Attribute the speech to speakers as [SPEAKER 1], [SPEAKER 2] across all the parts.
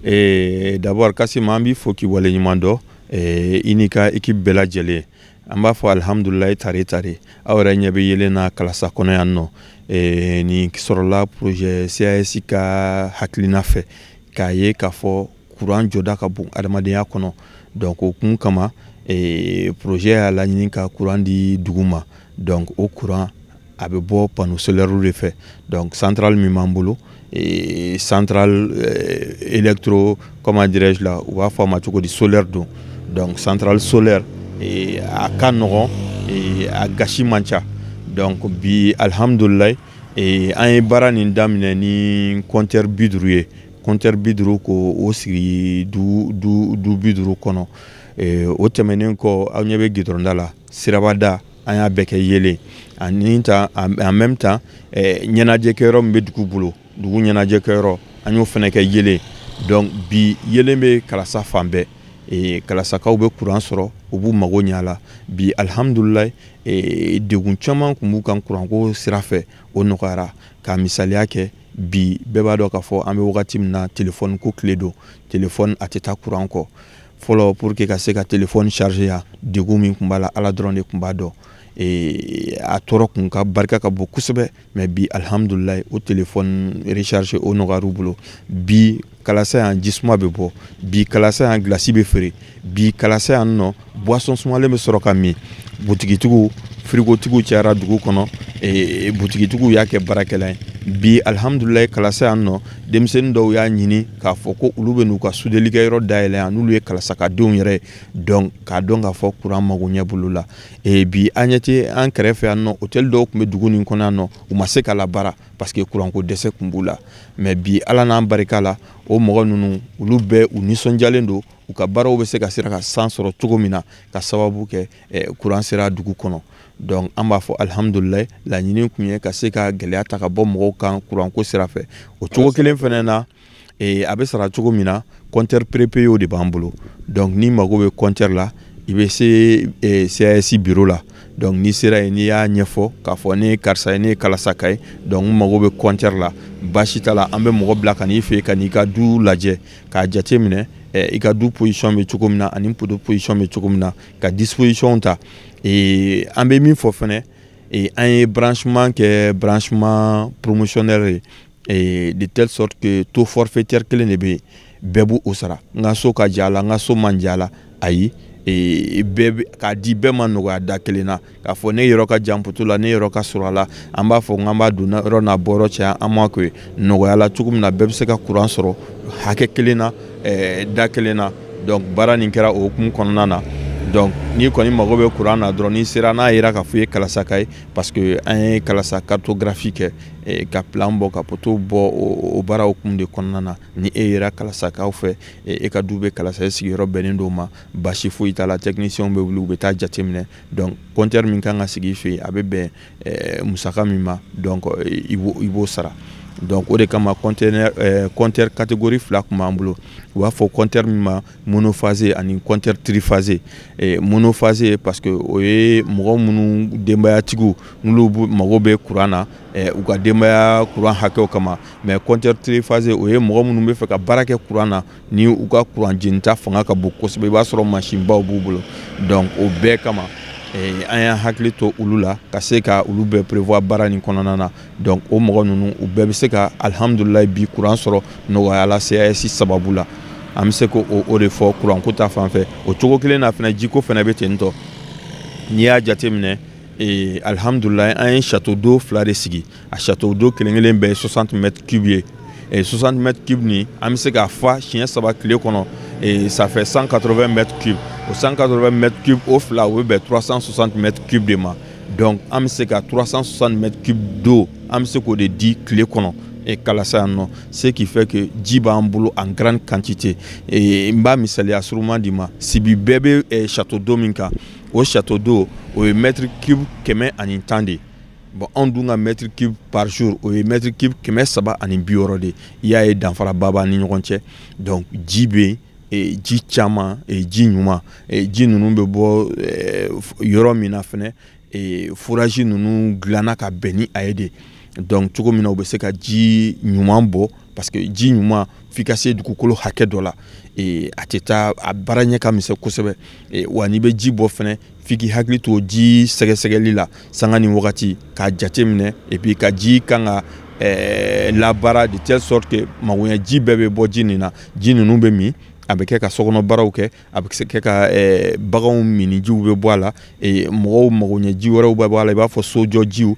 [SPEAKER 1] D'abord Kassim, an b'i fo k'i waleɲuman dɔn, i n'i ka équipe bɛɛ lajɛlen. An b'a fɔ alihamudulilayi tare tare. Aw yɛrɛ ɲɛ bɛ yelen na Kalasa kɔnɔ yan nɔ. Nin sɔrɔla projet CAS ka hakilina fɛ, k'a ye k'a fɔ courant jɔda ka bon adamadenya kɔnɔ. Donc o kun kama, projet y'a laɲini ka courant di dugu ma. Donc o courant a bɛ bɔ panneau solaire de fɛ. Donc centrale min b'an bolo, centrale électro, comment dirais-je là, u b'a fɔ a ma cogo di, solaire don. Donc centrale solaire, a ka nɔgɔn, a gasi man ca. Donc bi alihamudulilayi, an ye baara nin daminɛ ni compteur 50 ye, compteur 50 ko o sigi du du du 50 kɔnɔ. O tɛmɛnen kɔ, aw ɲɛ bɛ gidɔrɔnda la, sirabada, an y'a bɛɛ kɛ yelen. Ani ta en même temps, ɲɛnajɛkɛyɔrɔ min bɛ dugu bolo, dugu ɲɛnajɛkɛyɔrɔ, an y'o fana kɛ yelen. Donc bi yelen bɛ Kalasa fan bɛɛ. Kalasakaw bɛ kuran sɔrɔ, u b'u mago ɲɛ a la. Bi alihamudulilayi, degun caman tun b'u kan kuranko sira fɛ, o nɔgɔyara. Ka misaliya kɛ, bi bɛɛ b'a dɔn k'a fɔ an bɛ wagati min na, telefɔni ko tile don, telefɔni a tɛ taa kuran kɔ. Fɔlɔ, pour que ka se ka telefɔni charger yan, degun min tun b'a la, Ala dɔrɔn de tun b'a dɔn. A tɔɔrɔ kun ka barika ka bon kosɛbɛ. Mais bi alihamudulilayi, o telefɔni recharge o nɔgɔyar'u bolo. Bi Kalasa yan, jisuma bɛ bɔ. Bi Kalasa yan, gilasi bɛ feere. Bi Kalasa yan nɔ, boisson sumalen bɛ sɔrɔ ka min. Butigitigiw, firigotigiw cayara dugu kɔnɔ, butigitigiw y'a kɛ baarakɛla ye. Bi alihamudulilayi, Kalasa yan nɔ, denmisɛnnin dɔw y'a ɲini k'a fɔ ko olu bɛ n'u ka sudelikɛyɔrɔ dayɛlɛ yan, n'olu ye Kalasakadenw yɛrɛ ye. Donc k'a dɔn k'a fɔ kuran mago ɲɛ bolo la. Bi an ɲɛ tɛ an kɛrɛfɛ yan nɔ, hôtel dɔw tun bɛ dugu nin kɔnɔ yan nɔ, u ma se ka labaara parce que kuranko dɛsɛ tun b'u la. Mais bi Ala n'an barika la, o mɔgɔ ninnu, olu bɛɛ u nisɔndiyalen don, u ka baaraw bɛ se ka sera ka san sɔrɔ cogo min na, ka sababu kɛ kuran sera dugu kɔnɔ. Donc an b'a fɔ alihamudulilayi. Laɲini kun ye ka se ka gɛlɛya ta ka bɔ mɔgɔw kan kuranko sira fɛ. O cogo kelen fana na, a bɛ sara cogo min na, compteur prépayé de b'an bolo. Donc n'i mago bɛ compteur la, i bɛ se CAS bureau la. Donc n'i sera yen, n'i y'a ɲɛfɔ k'a fɔ ne ye karisa ye, ne ye Kalasaka ye, donc n mago bɛ compteur la, baasi t'a la, an bɛ mɔgɔ bila ka n'i fɛ yen, ka n'i ka du lajɛ, k'a jate minɛ i ka du position bɛ cogo min na ani poteau position bɛ cogo min na, ka disposition ta. An bɛ min fɔ fɛnɛ, an ye branchement kɛ, branchement promotionnel ye, de telle sorte que taux forfaitaire kelen de bɛ yen, bɛɛ b'o o sara. N ka so ka ja a la, n ka so man ja a la, ayi, bɛɛ k'a di bɛɛ ma nɔgɔya da kelen na, k'a fɔ ne yɔrɔ ka jan poteau la, ne yɔrɔ ka surun a la. An b'a fɔ k'an b'a don yɔrɔ n'a bɔyɔrɔ cɛ, an m'a kɛ nɔgɔya la cogo min na, bɛɛ bɛ se ka kuran sɔrɔ hakɛ kelen na, da kelen na. Donc baara nin kɛra o hukumu kɔnɔna na. Donc n'i kɔni mago bɛ kuran na dɔrɔn, n'i sera, n'a yera k'a fɔ i ye Kalasaka ye, parce que an ye Kalasa cartographie kɛ, ka plan bɔ, ka poteau bɔ, o baara hukumu de kɔnɔna na. Ni e yera Kalasakaw fɛ, e ka du bɛ Kalasa, e sigiyɔrɔ bɛnnen d'o ma, baasi foyi t'a la, technicien bɛ wuli, u bɛ taa jateminɛ. Donc compteur min kan ka sigi i fɛ yen, a bɛ bɛn musaka min ma, donc i b'o sara. Donc o de kama compteur catégorie fila tun b'an bolo. U b'a fɔ compteur min ma monophasé ani compteur triphasé. Monophasé parce que o ye mɔgɔ minnu denbayatigiw, n'olu mago bɛ courant na u ka denbaya courant hakɛw kama. Mais compteur triphasé, o ye mɔgɔ minnu bɛ fɛ ka baara kɛ courant na, ni u ka courant jenita fanga ka bon kosɛbɛ, i b'a sɔrɔ machine baw b'u bolo. Donc o bɛɛ kama, an y'an hakili to olu la, ka se ka olu bɛɛ prévoir baara nin kɔnɔna na. Donc o mɔgɔ ninnu, u bɛɛ bɛ se ka alihamudulilayi bi kuran sɔrɔ nɔgɔya la CAS sababu la. An bɛ se k'o o de fɔ kuranko ta fan fɛ. O cogo kelen na fana, jiko fana bɛ ten tɔ. N'i y'a jateminɛ, alihamudulilayi, an ye château d'eau fila de sigi. A château d'eau kelen kelen bɛɛ ye 60 mètres cubes ye. 60 mètres cubes nin, an bɛ se k'a fa siɲɛ saba tile kɔnɔ, ça fait 180 mètres cubes. O 180 mètres cubes, o fila, o bɛ bɛn 360 mètres cubes de ma. Donc an bɛ se ka 360 mètres cubes d'eau, an bɛ se k'o de di tile kɔnɔ Kalasa yan nɔ, ce qui fait que ji b'an bolo en grande quantité. N b'a misaliya suruman d'i ma, Sibi bɛɛ bɛ château d'eau min kan, o château d'eau, o ye mètre cube 110 de ye. Bon, anw dun ka mètre cube par jour, o ye mètre cube 360 de ye. I y'a ye, danfaraba b'an ni ɲɔgɔn cɛ. Donc ji bɛ yen, ji caman, ji ɲuman. Ji ninnu bɛ bɔ yɔrɔ min na fɛnɛ, forage ninnu dilanna ka bɛn ni a ye de. Donc cogo min na u bɛ se ka ji ɲuman bɔ, parce que ji ɲuman f'i ka se dugukolo hakɛ dɔ la, a tɛ taa a baara ɲɛ ka misɛn kosɛbɛ. Wa n'i bɛ ji bɔ fɛnɛ, f'i k'i hakili to ji sɛgɛsɛgɛli la sanga ni wagati k'a jate minɛ, et puis ka ji kan ka labaara de telle sorte que magoɲɛ ji bɛɛ bɛ bɔ ji nin na. Ji ninnu bɛ min, a bɛ kɛ ka sokɔnɔ baaraw kɛ, a bɛ kɛ ka baganw minijiw bɛ bɔ a la, mɔgɔw magoɲɛ ji wɛrɛw bɛ bɔ a la, i b'a fɔ sojɔjiw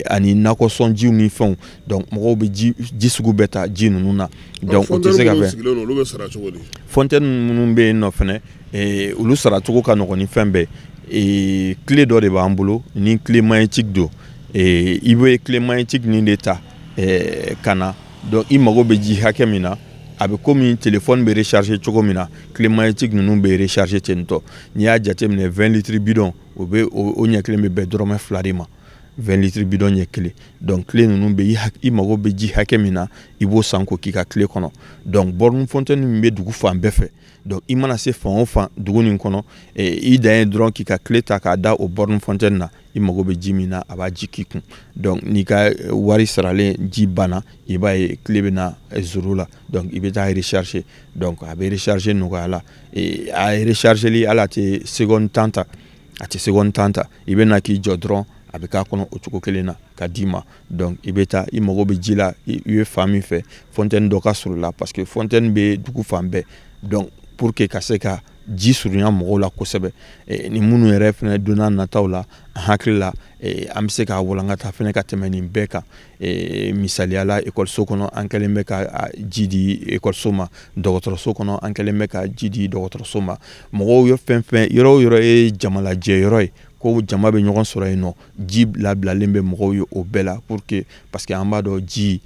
[SPEAKER 1] ani nakɔsɔnjiw ni fɛnw. Donc mɔgɔw bɛ ji sugu bɛɛ ta ji ninnu na. Donc o tɛ se ka fɛn.
[SPEAKER 2] Olu bɛ sara cogo di?
[SPEAKER 1] Fontaine minnu bɛ yen nɔ fɛnɛ, olu saracogo ka nɔgɔn ni fɛn bɛɛ. Clé dɔ de b'an bolo ni clé magnétique don. I bɛ clé magnétique nin de ta ka na. Donc i mago bɛ ji hakɛ min na, a bɛ komi téléphone bɛ recharger cogo min na, clé magnétique ninnu bɛ recharger ten tɔ. N'i y'a jateminɛ, 20 litres bidon, o bɛ o ɲɛ kelen bɛ bɛn dɔrɔmɛ 2 de ma, 20 litres bidon ɲɛ kelen. Donc clé ninnu bɛ, i mago bɛ ji hakɛ min na, i b'o san k'o k'i ka clé kɔnɔ. Donc borne fontaine min bɛ dugu fan bɛɛ fɛ, donc i mana se fan o fan dugu nin kɔnɔ, i dan ye dɔrɔn k'i ka clé ta k'a da o borne fontaine na. I mago bɛ ji min na, a b'a ji k'i kun. Donc n'i ka wari saralen ji banna, i b'a ye clé bɛ na zéro la. Donc i bɛ taa recharger. Donc a bɛ recharger nɔgɔya la. A rechargeli, hali a tɛ seconde 10 ta, a tɛ seconde 10 ta. I bɛ na k'i jɔ dɔrɔn, a bɛ k'a kɔnɔ o cogo kelen na ka d'i ma. Donc i bɛ taa, i mago bɛ ji la, i bɛ fan min fɛ, fontaine dɔ ka surun la, parce que fontaine bɛ dugu fan bɛɛ. Donc pour que ka se ka ji surunya mɔgɔw la kosɛbɛ, ni minnu yɛrɛ fɛnɛ donna nataw la, an hakili la an bɛ se k'a walankata fɛnɛ ka tɛmɛ nin bɛɛ kan. Misaliya la, ekɔliso kɔnɔ, an kɛlen bɛ ka ji di ekɔliso ma. Dɔgɔtɔrɔso kɔnɔ, an kɛlen bɛ ka ji di dɔgɔtɔrɔso ma. Mɔgɔw ye fɛn fɛn, yɔrɔ o yɔrɔ ye jamalajɛ yɔrɔ ye ko jama bɛ ɲɔgɔn sɔrɔ yen nɔ, ji labilalen bɛ mɔgɔw ye o bɛɛ la, pour que, parce que an b'a dɔn ji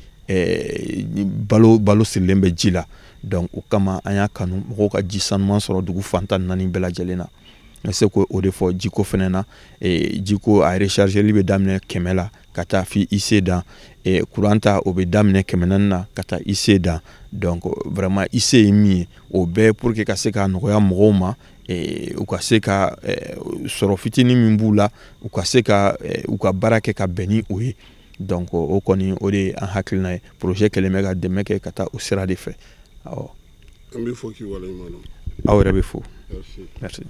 [SPEAKER 1] balo sirilen bɛ ji la. Donc o kama an y'a kanu mɔgɔw ka ji sanuman sɔrɔ dugu fan 14 bɛɛ lajɛlen na. N bɛ se k'o de fɔ jiko fɛnɛ na. Jiko a rechargeli bɛ daminɛ 100 la ka taa fi i se dan. Courant ta, o bɛ daminɛ 400 na ka taa i se dan. Donc vraiment i se ye min ye, o bɛɛ pour que ka se ka nɔgɔya mɔgɔw ma, u ka se ka sɔrɔ fitinin min b'u la, u ka se ka u ka baara kɛ ka bɛn ni o ye. Donc o kɔni, o de ye an hakilina ye. Projet kɛlen bɛ ka dɛmɛ kɛ ka taa o sira de fɛ. Awɔ.
[SPEAKER 2] An bɛ fɔ k'i waleɲuman dɔn.
[SPEAKER 1] Aw yɛrɛ bɛ fo.
[SPEAKER 2] Merci.
[SPEAKER 1] Merci.